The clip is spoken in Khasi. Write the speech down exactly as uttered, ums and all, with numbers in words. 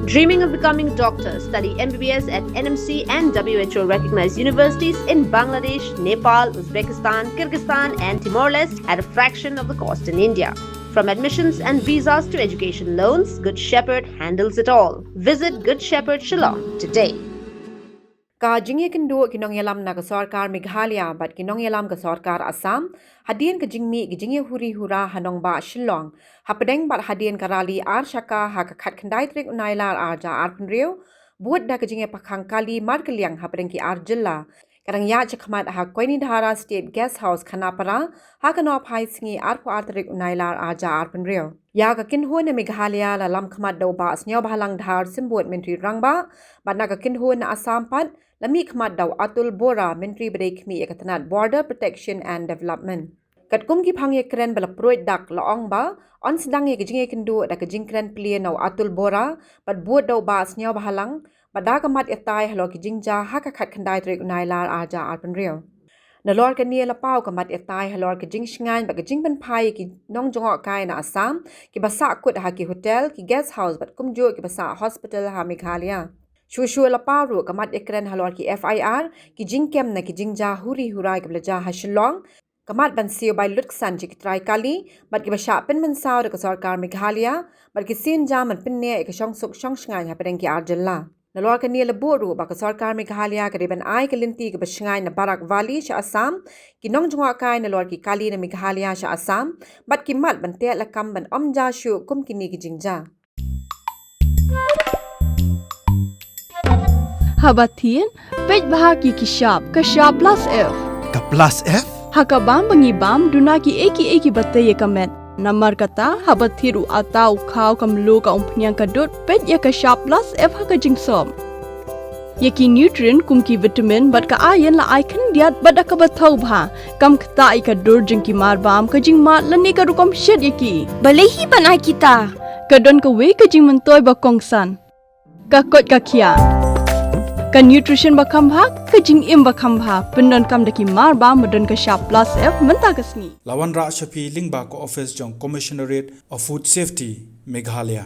Dreaming of becoming a doctor? Study M B B S at N M C and W H O recognized universities in Bangladesh, Nepal, Uzbekistan, Kyrgyzstan, and Timor Leste at a fraction of the cost in India. From admissions and visas to education loans, Good Shepherd handles it all. Visit Good Shepherd Shillong today. Ka jingïakynduh ki nongïalam na ka sorkar Meghalaya bad ki nongïalam ka sorkar Assam hadien ka jingmih ka jingïahuri hura ha nongbah Shillong, hapdeng bad hadien ka rally ar shaka ha ka khatkhyndai tarik u Nailar ar hajar arphew hynriew, bud da ka jingïapakhang kali markylliang hapdeng ki ar jylla, ka dang ïaid shakhmat ha Koinidhara State Guest House, Khanapara, ha ka nohphai sngi arphew ar tarik u Nailar ar hajar arphew hynriew. Ïa ka kynhun na Meghalaya la lam khmat da u Bah Sniawbhalang Dhar, Symbud Myntri Rangbah, bad na ka kynhun na Assam pat la mih khmat da u Atul Bora, Myntri ba dei khmih ïa ka tnat Border Protection and Development. Katkum ki phang ïakren ba la pruid dak, la ong ba yn sdang ïa ka jingïakynduh da ka jingkren plie na u Atul Bora bad bud da u Bah Sniawbhalang, bad da ka mat ïatai halor ki jingjia ha ka khatkhyndai tarik u Nailar ar hajar arphew hynriew. Nalor kane la paw ka mat ïatai halor ka jingshngaiñ bad ka jingpynphai ïa ki nongjngohkai na Assam kiba sahkut ha ki hotel, ki guest house bad kumjuh kiba sah hospital ha Meghalaya. Shuh shuh la paw ruh ka mat ïakren halor ki F I R, ki jingkem na ki jingjia huri hura kiba la jia ha Shillong, ka mat ban siew bai lutksan sha ki trai kali bad kiba shah pynmynsaw da ka sorkar Meghalaya, bad ki sienjam ban pynneh ïa ka shongsuk shongshngaiñ hapdeng ki ar jylla. Nalor kane la buh ruh ba ka sorkar Meghalaya ka dei ban ai ka lynti kaba shngaiñ na Barak Valley sha Assam, ki nongjngohkai nalor ki kali na Meghalaya sha Assam, bad ki mat ban teh lakam ban ym jia shuh kum kine ki jingjia. Haba thied, peit bha ïa ki shap, ka shap plus F. Ka plus F? Ha ka bam ba ngi bam, duna kiei kiei kiba tei ïa ka met. Namar kata, haba thied u atta, u khaw, ka mluh, ka umphniang, ka dud, peit ïa ka shap plus F ha ka jingsop. Ïa ki nutrient kum ki vitamin bad ka iron la ai khyndiat bad da kaba thaw bha. Kam ktah ïa ka dur jong ki marbam, ka jingmad lane ka rukom shet ïa ki. Balei hi ban ai kita? Ka don kawei ka jingmyntoi ba kongsan. Ka koit ka khiah. Ka nutrition ba kham bha, ka jingim ba kham bha. Pyndonkam da ki marbam ba don ka shap plus F mynta ka sngi. La wanrah sha phi lyngba ka office jong Commissionerate of Food Safety, Meghalaya.